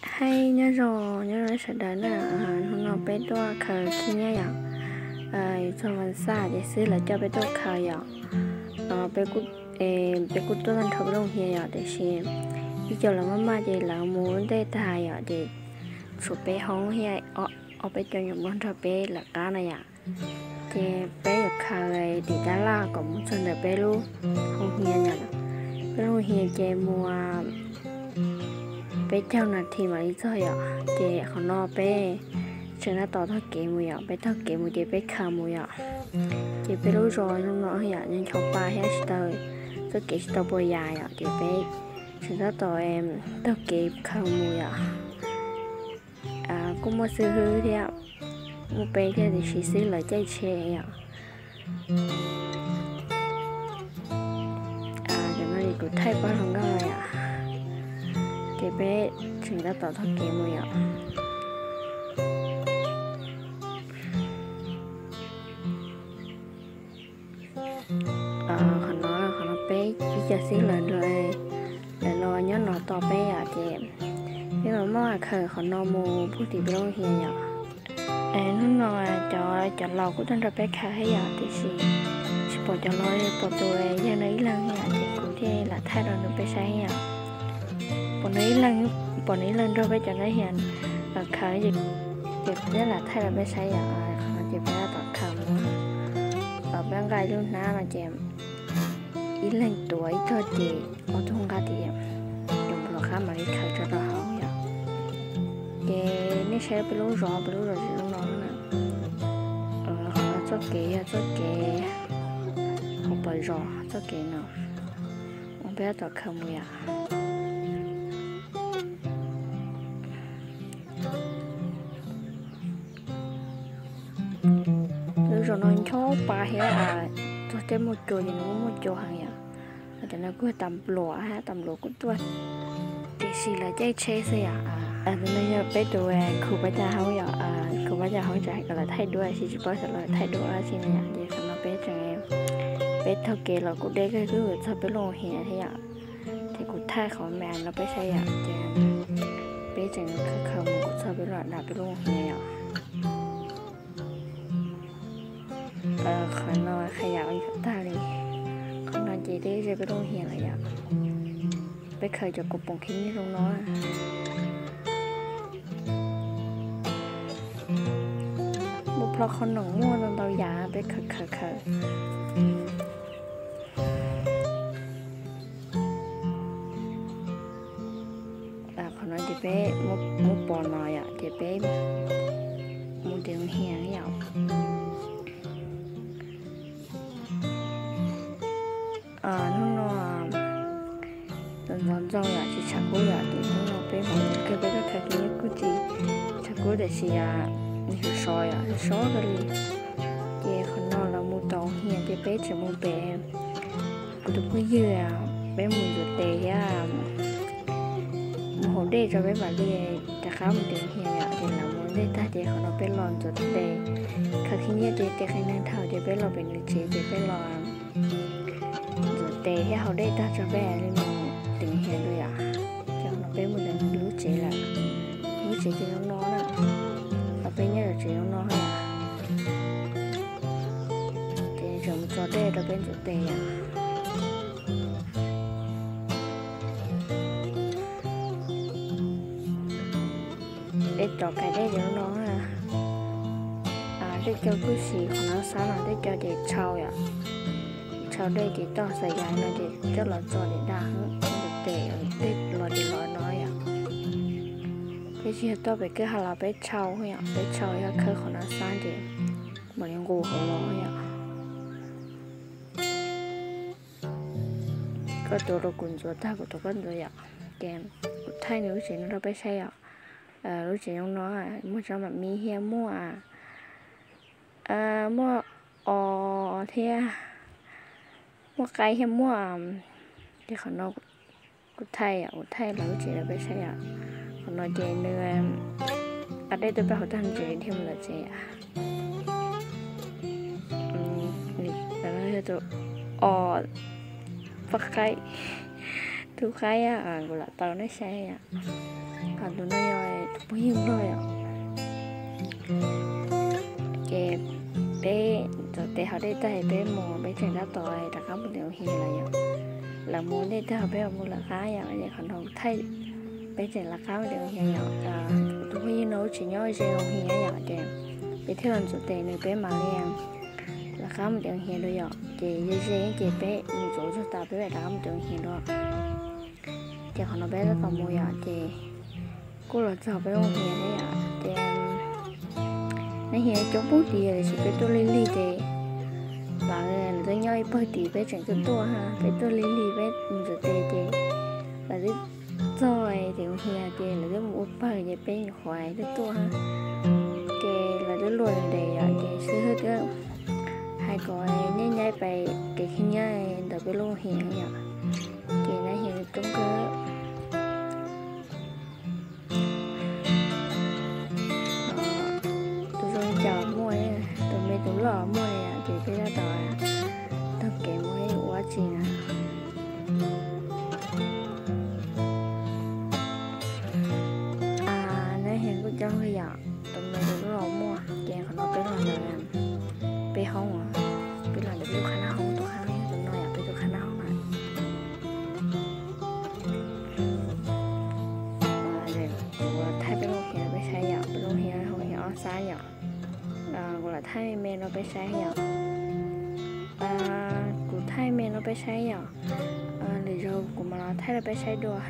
Hais nyob zoo, nyob zoo sawv daws na, hnub no peb tuaj khaws khib nyiab yom. Yuav txog vas xaj ces xib hwb lawv coj peb tuaj khaws yom. Peb kuj tuaj tag nrho peb lub hiav yom, tiam sis ib co lawv maj maj ces lawv mus ntej tag yom, ces tshuav peb hoob thiab ob peb co nyuam nplog nrog peb lawv qab no yom. Ces peb yuav khaws tim tab laj kom mus txog ntawm peb lub hoob hiav no. Peb lub hoob hiav ces mus peb caug nas this mam li txog yom. Ces qhov no peb tseem tab tom taug kev mus yom, peb taug kev mus ces peb khaws mus yom. Ces peb lub zos zoo no yom, ncho pa thiab tsis tau, txoj kev tsis tau puas yam yom, ces peb tseem tab tom taug kev khaws mus yom. Kuj muaj xib hwb thiab, muaj peb thiab tiam sis xib hwb lawv caij tsheb yom. Cov no kuv thaij pab hluas nkauj no yom, ces peb tseem tab tom taug kev mus yom. Qhov no, qhov no peb ib co xib hwb lawv los nyob no tos peb yom, ces peb mam muab khaws qhov no mus pug tim peb lub hiav yom. Hnub no cov, cov laus kuj tuaj nrog peb khaws thiab yom, tiam sis tsis pom cov laus, pom tus yawg no ib leeg thiab yom, ces kuv thiaj lam thaij rau nws peb saib thiab yom. Pom nws ib leeg, pom nws ib leeg nrog peb cov nab hias khaws, ces kuv thiaj lam thaij rau peb saib yom. Qhov no ces peb tab tom khaws mus, peb nqa ib lub hnab no ces ib leeg tuav ib tog ces ob tug nqa tim cov npluas qab mam li khaws tso rau hauv yom. Ces nej saib peb lub zos, peb lub zos tsis zoo no na. Qhov no txoj kev yog txoj kev hauv paus zos txoj kev no, peb tab tom khaws mus yom. Lub zos no ncho pa thiab, txog tej muaj cua ces nws muaj cua heev yom. Cov no kuj tas npluas, tas npluas kuj tuaj, tiam sis lawv caij tsheb xwb yom. Tus no yog peb tus khu pab caj hoob yom, khu pab caj hoob tseem hais kom lawv thaij duab, tiam sis tsis paub xyov lawv thaij duab dab tsi no yom. Ces qhov no peb tseem, peb taug kev los kuj deb kawg, kuj yuav txog peb lub hiav thiab yom. Ces kuv thaij qhov me no peb saib yom, ces peb tseem khaws khaws mus kom txog peb lub dam peb lub hiav yom. Qhov no qhov yam ua tag li, qhov no ces twb ze peb lub hiav lawm yom. Peb khaws cov kaus poom khib nyiab zoo no, muaj plho qhov noom, muaj ntau ntau yam peb khaws khaws khaws. Qhov no ces peb muab pov no yom, ces peb mus tim lub hiav yom. Hnub no ntxov ntxoo yom, tsis tshav kub yom, ces hnub no peb hmov kawg peb tuaj khaws khib nyiab kuj tsis tshav kub tiam sis nws sov sov kawg li. Ces qhov no lawv mus tau hiav ces peb tseem mus pem kuv tus phooj ywg, peb mus ntxuav tes thiab mus haus dej tso peb mam li rov qab mus tim hiav yom. Ces lawv mus ntej tag ces qhov no peb los ntxuav tes, khaws khib nyiab ces tes qee neeg dhau ces peb los pem nws tsev ces peb los ntxuav tes thiab haus dej tag tso peb mam li mus tim hiav dua yom. Ces qhov no peb mus ntawm nws lub tsev lawm, lub tsev ces zoo no na, peb nyob lub tsev zoo no yom. Ces tseem mus tso dej rau peb ntxuav tes yom. Peb rov kais dej zoo no, dej coj kuj siv qhov no xab no, dej coj ces tshau yom. Tshau dej ces toj xav yas no ces coj los tso tim daj, tes dej los ces los no yom. Peb tsis yog toj pem kwj ha los peb tshau yom, peb tshau yog khawb qhov no xab ces mam li nqus hauv los yom. Koj tuav rau kuv ntxuav tag kuv tuav koj ntxuav yom. Ces kuv thaij nws lub tsev no rau peb saib yom. Lub tsev zoo no, muaj tsob mam mib thiab muaj, muaj os thiab, muaj qaib thiab muaj, ces qhov no kuv thaij, kuv thaij lawv lub tsev rau peb saib yom. Qhov no ces nws a dej tuaj peb hauv tag ntsev dhia mus lawv tsev. Tus os, poj qaib, tub qaib, kuv lam tau nej saib yom. Ho tus no yog tus phooj ywg Nplog yom. Ces peb ntxuav tes haus dej tag peb mus, peb tseem tab tom rov qab mus tim Hoo Hias lawm yom. Lawv mus dej tag peb mus lawv qab yom, ces qhov no thaij peb tseem lawv qab mus tim Hoo Hias yom. Tus phooj ywg no tsis nyob ze Hoo Hias yom, ces peb thiaj los ntxuav tes nws peb mam li lawv qab mus tim Hoo Hias dua yom. Ces ze ze ces peb mus ntxuav zog tas peb mam rov qab mus tim Hoo Hias dua. Ces qhov no peb tab tom mus yom, ces kuj los txog peb Hoo Hias thiab yom. Ces Nab Hias coob pawg tid tiam sis peb tuaj lig lig ces lawv, lawv twb nyob ib pawg tid peb tseem tuaj tuaj ha, peb tuaj lig lig peb mus ntxuav tes ces lawv twb txog tim Hoo Hias ces lawv twb mus ua pawg ces peb nyuam qhuav tuaj tuaj ha. Ces lawv twb luaj ntev yom, ces xib hwb twb hais kom neb nyaib pais kev khib nyiab ntawm peb lub Hoo Hias yom. Ces Nab Hias coob kawg. Tus zoo li cas muaj, tus me tus loj muaj li, ces peb tab tom taug kev mus ua dab tsi na. Nab Hias kuj coob li yom, tus me tus loj muaj, ces qhov no peb los ntawm peb hoob, peb los ntawm peb tus qhab nab hoob, tus qhab nab hoob tus no yom, peb tus qhab nab hoob na. Kuv thaij peb lub Hoo Hias peb saib yom, peb lub Hoo Hias, Hoo Hias ob sab yom. Kuv lam thaij me me no peb saib yom. Kuv thaij me no peb saib yom. Lwm zaug kuv mam los thaij rau peb saib dua.